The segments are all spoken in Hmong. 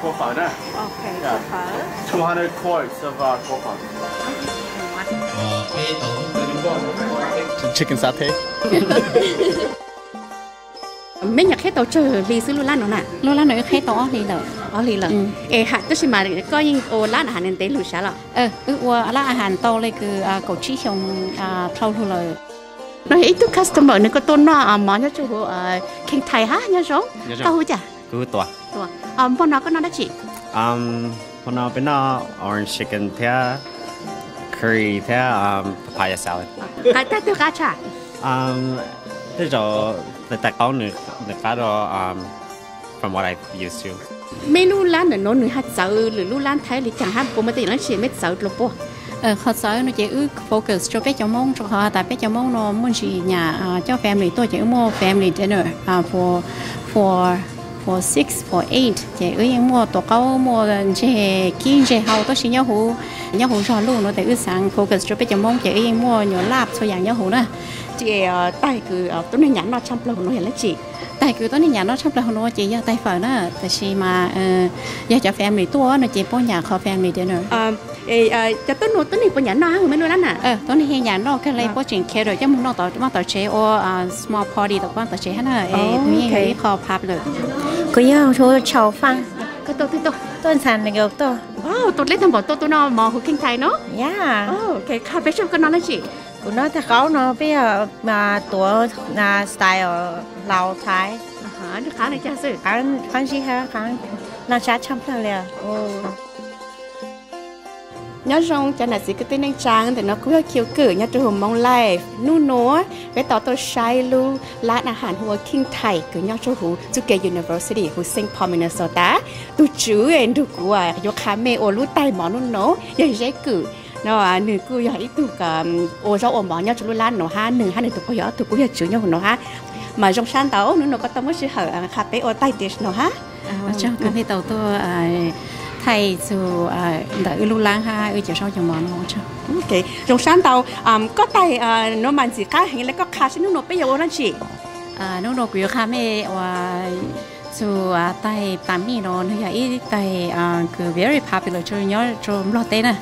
Two hundred quarts of uh, Chicken satay. Meb nyuam qhib tau tsawg hli xwb lub lab no na? Lub lab no wb qhib tau ob hli lawm. Ob hli lawm. Es tab sis mas koj yeej ua lab ahav ntev lug sav los? Wb ua lab ahav tau le kws kaum tsib xyoo dhau lug lawm. No yog ib tug customer nws kuj tuaj noj mov nyob rua huv King Thai hab. Nyob zoo, koj hu cas? Npog no koj noj dab tsi? Npog no peb noj orange chicken thiab curry thiab papaya salad. Hais tag tug qab tshaj. Tej zaum tais qaub nws qab dua from what I used to. Meb lub lab ntawm nuav nws has txawv lwm lub lab Thaib le caag hab, puas muaj tej yam dlaab tsi meb txawv dlua puab? Qhov txawv no ces wb focus rua peb cov Moob rua qhov tas peb cov Moob no muaj ntsis nyam coj family tuaj ces wb muaj family dinner for for six for eight ces wb yeej muaj tuav qaub muaj ntseg kib ntseg hau tab sis nyob huv, nyob huv zog luj no tes wb xaav focus rua peb cov Moob ces wb yeej muaj nyuas lab txhua yaam nyob huv na. Ces tais kws tuab neeg nyam noj tshaj plawg huv nuav yog dlaab tsi? Tais kws tuab neeg nyam noj tshaj plawg huv nuav ces yog tais fawm na, tab sis mas yog cov family tuaj no ces puab nyam qhov family dinner. Cov tuab neeg puas nyam noj hab huv meb lub lab na? Tuab neeg nyam noj kawg le, puab tseem cater coj moog noj tom vaj tom tsev ua small party tom vaj tom tsev hab na. Yeej ib qho popular. Kuv yog hu Chau Faj. Koj tuaj twg tuaj? Tuaj ntxhais nws tuaj. Tuaj dleb tag npaum tuaj tuaj noj mov huv King Thai no? Qha peb seb koj noj dlaab tsi? Kuv noj tais qaub no peb yog tuav style Laus Thaib. Qaab ntsib hab qaab laag sab tshaj plawg le. Nyob zoo cov nam txiv kwv tij neej tsaa, ntawm no kuv yog Kiu Kwm nyob rua huv Hmoob Life. Nub nuav peb tau tuaj saib lub lab ahav hu ua King Thai kws nyob rua huv txuj kev university huv Saint Paul Minnesota. Tug tswv nrug kuv yuav qha mej ua lub tais mov nub nuav yog Zeb Kwm no, nwg kuj yog ib tug ua zaub ua mov nyob rua lub lab nuav hab, nwg hab nwg tug pog yog ob tug kuj yog tswv nyob huv nuav hab. Mas zoo sab ntau nub nuav koj tau muab sij hawm qha peb ua tais dish no hab. Tsaug koj le tau tuaj thaij txug ntawm wb lub lab hab wb cov zaub cov mov no. Zoo sab ntau. Koj tais nuav mas ntxim qab heev le, koj qha seb nub nuav peb yuav ua dlaab tsi? Nub nuav kuv yuav qha mej ua txug tais Tamil no, nwg yog ib tais kws very popular nyob rua Nplog teb na.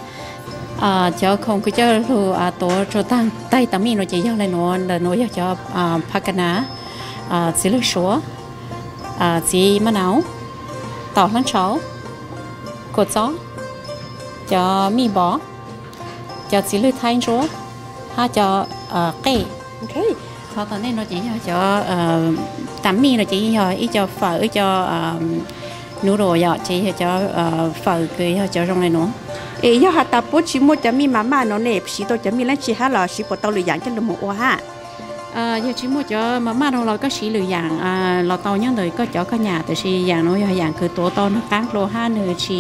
Cov khoom kws coj lug tuav rua tais Tamil no ces yog le nuav, ntawm nuav yog cov phakana, txiv lwg suav, txiv maj nau, taum hlaab tshau, kua txob, cov mij npos, cov txiv lwg thaib ntsuab, hab cov qej. Qhov tom ntej no ces yog cov Tamil no ces yog ib co fawm, ib co noodle yom, ces yog cov fawm kws yog cov zoo le nuav. Es yog has tas puab tsi muaj cov mij ma maj no ne, siv tau cov mij dlaab tsi hab los siv puas tau lwm yaam coj lug moog ua hab? Yog tsi muaj cov ma maj no los koj siv lwm yaam los tau nyob ntawm koj cov koj nyam, tab sis yaam nuav yog yaam kws tuav tau nwg qaab dlua hab nwg tsi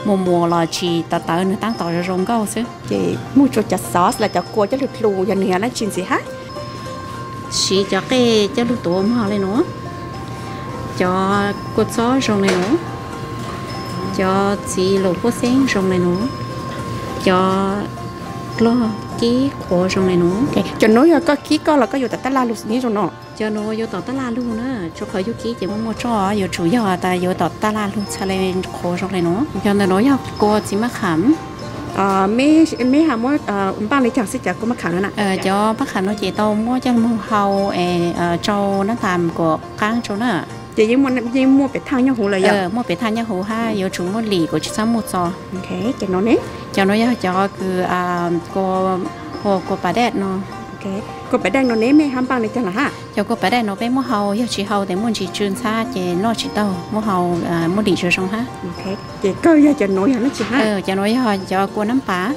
muas muas los tsi tawv tawv, nwg taab tom zoo zoo nkauj xwb. Ces muaj tsuas cov sauce los cov kua coj lug dlua yog nwg yog dlaab tsi ntxiv hab? Siv cov qej coj lug tuav mog le nuav, cov kua txob zoo le nuav, cov txiv lwg puab xeeb zoo le nuav, cov dlog kib qhuav zoo le nuav. Cov nuav yog koj kib koj los koj yuav tom taj laj lug nyob zoo no? Cov nuav yuav tom taj laj lug na, rua qhov yug kib ces muaj muaj roj, yuav tsum yog tas yuav tom taj laj lug txhaj le qhuav zoo le nuav. Cov ntawm nuav yog kua txiv maj qham. Meb hab muab npaaj le caag xwb cov kua maj qham no na? Cov maj qham no ces tau muab coj moog hau es rau nab tas kuas qaab rua na. Ces yeej muaj pem thaaj nyob huv lawm yog? Muaj pem thaaj nyob huv hab yuav tsum muaj lim kuas tsi txhob muaj txo. Cov nuav yog cov kws kua, kua pas dej no. Kua pas dej no ne mej hab npaaj le caag los hab? Cov kua pas dej no peb muab hau, yog tsi hau tes muaj ntsis tsw ntxhab ces noj tsi tau, muab hau muab lim zoo zoo hab. Ces kawg yog cov nuav yog dlaab tsi hab? Cov nuav yog cov kua nab pas.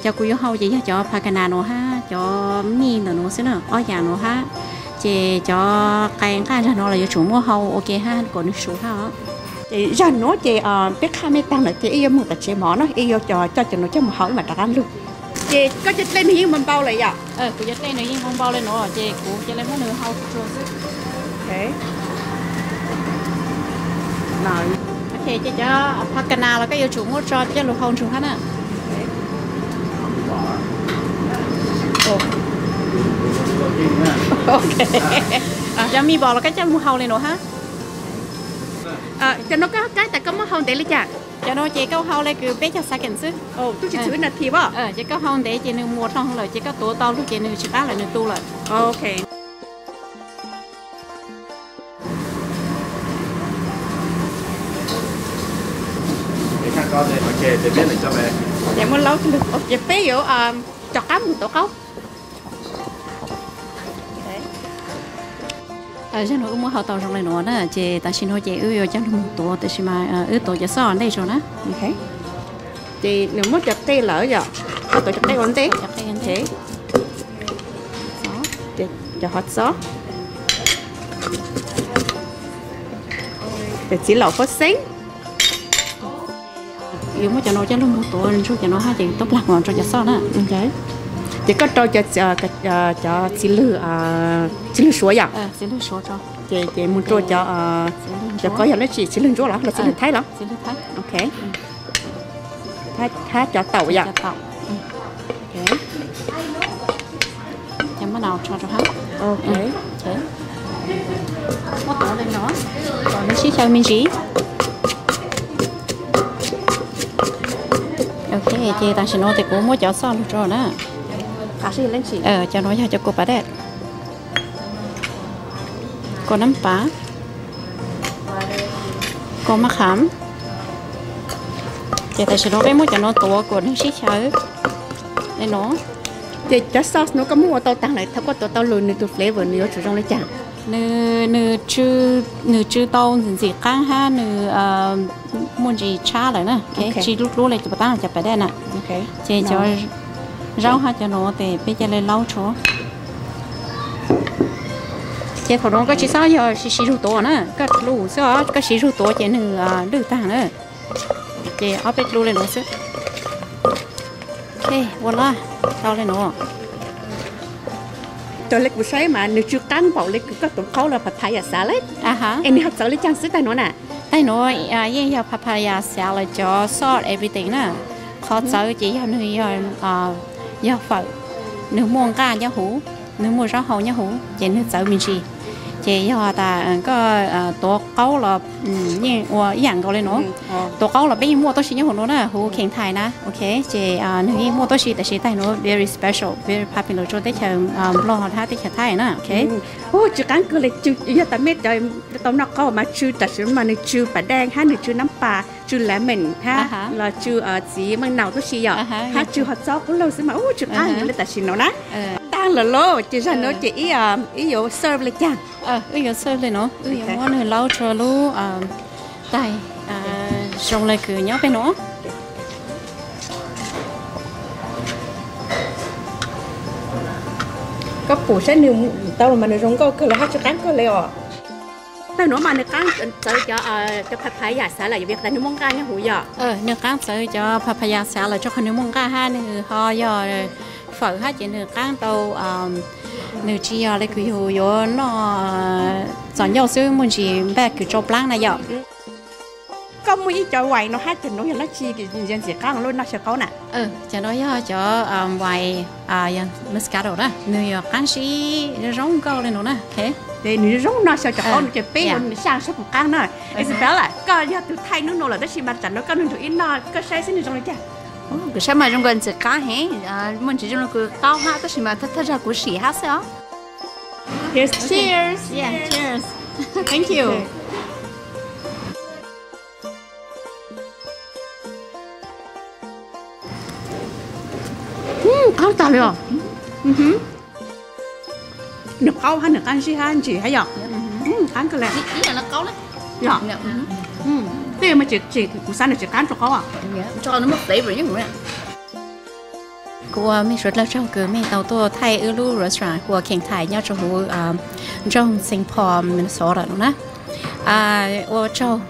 Cov kuv yuav hau ces yog cov phakana nuav hab cov mij ntawm nuav xwb na, ob yaam nuav hab. Ces cov qe nqaj zag nuav los yuav tsum muab hau ua ke hab kuas nwg su hab os. Ces zag nuav ces peb qha mej taag lawm ces ib yuav moog tom tsev mov na, ib yuav coj cov nuav coj moog hau ib mam rov qaab lug. Ces koj cov dlej nwg yeej npau npau lawm yom? Kuv cov dlej nwg yeej npau npau le nuav ces kuv ca le muab nwg hau tsuag xwb. Ces cov phakana los koj yuav tsum muab tso coj lug hau ntsug hab na. Cov mij npos los koj coj moog hau le nuav hab. Cov no koj kaab tas koj muab hau ntev li cas? Cov no ces koj hau le kws peb caug second xwb. Tub tsis txhua na thi. Ces koj hau ntev ces nws muas dlhau lawm ces koj tuav tau lug ces nws tsis qab lawm, nws tu lawm. Ces peb yuav rov qab mus tuav qaub. Zag no wb muab hau tau zoo le nuav na, ces tam sim no ces wb yuav coj lug mus tuav, tam sim mas wb tuav cov xoj ua ntej tso na. Ces nws muab cov qe lawm yom, koj tuav cov qe ua ntej. Cov hov txob, cov txiv laum fab xeeb. Yuav muab cov no coj lug mus tuav ntsug cov no hab ces tub plag kuv rau cov xoj na. Ces koj rau cov txiv lwg, txiv lwg suav yom. Ces mus rau cov, cov ko yog dlaab tsi, txiv lwg ntsuab los los txiv lwg thaib los? Hab cov taum yom. Muab tuav le no kom nws sib xyaw me ntsis. Ok, ces tam sim no ces kuv muab cov xoj lug rau na. Cov no yog cov kua pas dej, kua nab pas, kua maj qham. Ces tam sim no peb muab cov no tuav kom nws sib xyaw le no. Ces cov sauce no koj muab ua tau taag lawm, thaum koj tuav tau lug nws tus flavor nws yuav tsum zoo le caag? Nws, nws tsw tau ntxim qaab hab nws muaj ntsis tshab lawm na, tsis dlub dlub le cov pas dej na. Ces cov zaub hab cov nuav tes peb ca le laub tso. Ces thaum no koj tsis xob yog siv zug tuav na, koj lug xwb os, koj siv zug tuav ces nws lwj taag na. Ces ob peb dlub le nuav xwb. Ok, ua laj tau le nuav. Raws le kuv saib mas nws tsw qaab npaum le kws koj tuav qaub los papaya salad. Es nws ho txawv le caag xwb taag nuav na? Taag nuav yeej yog papaya salad cov sauce everything na. Qhov txawv ces yog nwg yog fawm, nwg muaj nqaj nyob huv, nwg muaj zaub hau nyob huv ces nwg txawv me ntsis. Ces yog tas koj tuav qaub los yeej ua ib yaam nkaus le nuav. Tuav qaub los peb yeej muaj tuab si nyob huv nuav na, huv Kheev Thaib na. Ok, ces nwg yeej muaj tuab si tab sis taag nuav very special, very popular rua teb chaws Nplog hab teb chaws Thaib na. Ok. Tsw qaab kawg le, yog tas mej tau noj qaub mas tsw tam sim mas nwg tsw pas dej hab nwg tsw nab pas, tsw lemon hab los tsw txiv meej naus tuab si yom, hab tsw hov txob qub laug xwb mas ua tsw qaab le tam sim nuav na. Taag lawm lauj, ces zag nuav ces ib yuav serve le caag? Wb yuav serve le nuav, wb yuav muab nwg laub rua lub taig zoo le kws nyob peg nuav. Koj pum saib nws tau los mas nws zoo nkauj kawg los hab tsw qaab kawg le os. Taag nuav mas nws qaab txawv cov, cov papaya salad yog vim tas nwg muaj nqaj nyob huv yom? Nwg qaab txawv cov papaya salad rua qhov nwg muaj nqaj hab nwg ho yog fawm hab ces nwg qaab tau, nwg tsis yog le kws yug yuav noj txom nyuj xwb muaj ntsis npaj kws tsau plaab na yom. Koj muaj ib co wine no hab cov nuav yog dlaab tsi ntxim qaab lug noj xyaw qaub na? Cov nuav yog cov wine, yog Moscato na, nwg yog qaab zib zoo nkauj le nuav na. Nwg zoo noj xyaw cov qaub no ces peb yuav xyaa saib puas qaab na. Isabella, koj yog tug thaij nub nuav lawm tab sis mas tam nuav koj nug nrug ib noj koj saib xwb nwg zoo le caag? Kuv saib mas zoo nkauj ntxim qaab heev, muaj ntsis zoo le kws qaub hab tab sis mas thawj thawj zag kuv sim hab xwb os. Cheers. Cheers. Thank you. Qaub tag li os. Nwg qaub hab nwg qaab zib hab ntsim hab yom. Qaab kawg le. Tej mas kuv xaav nwg tsis qaab rua qaub. Kuv ua mej suav dlawg tsaug kws mej tau tuaj thaij wb lub restaurant hu ua Kheev Thaib nyob rua huv nroog Saint Paul, Minnesota no na. Ua tsaug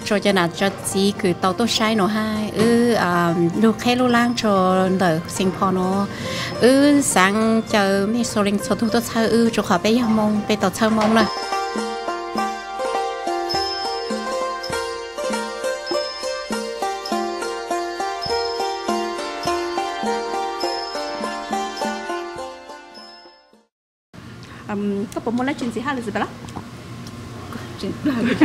rua cov nam cov txiv kws tau tuaj saib no hab wb lug qheb lub laab rua ntawm Saint Paul no. Wb xaav caw mej Sauling txhua tug tuaj txhawb wb rua qhov peb yog Moob, peb tau txhawb Moob na. Koj puas muaj dlaab tsi ntxiv hab lawm Isabella? tseem plaws.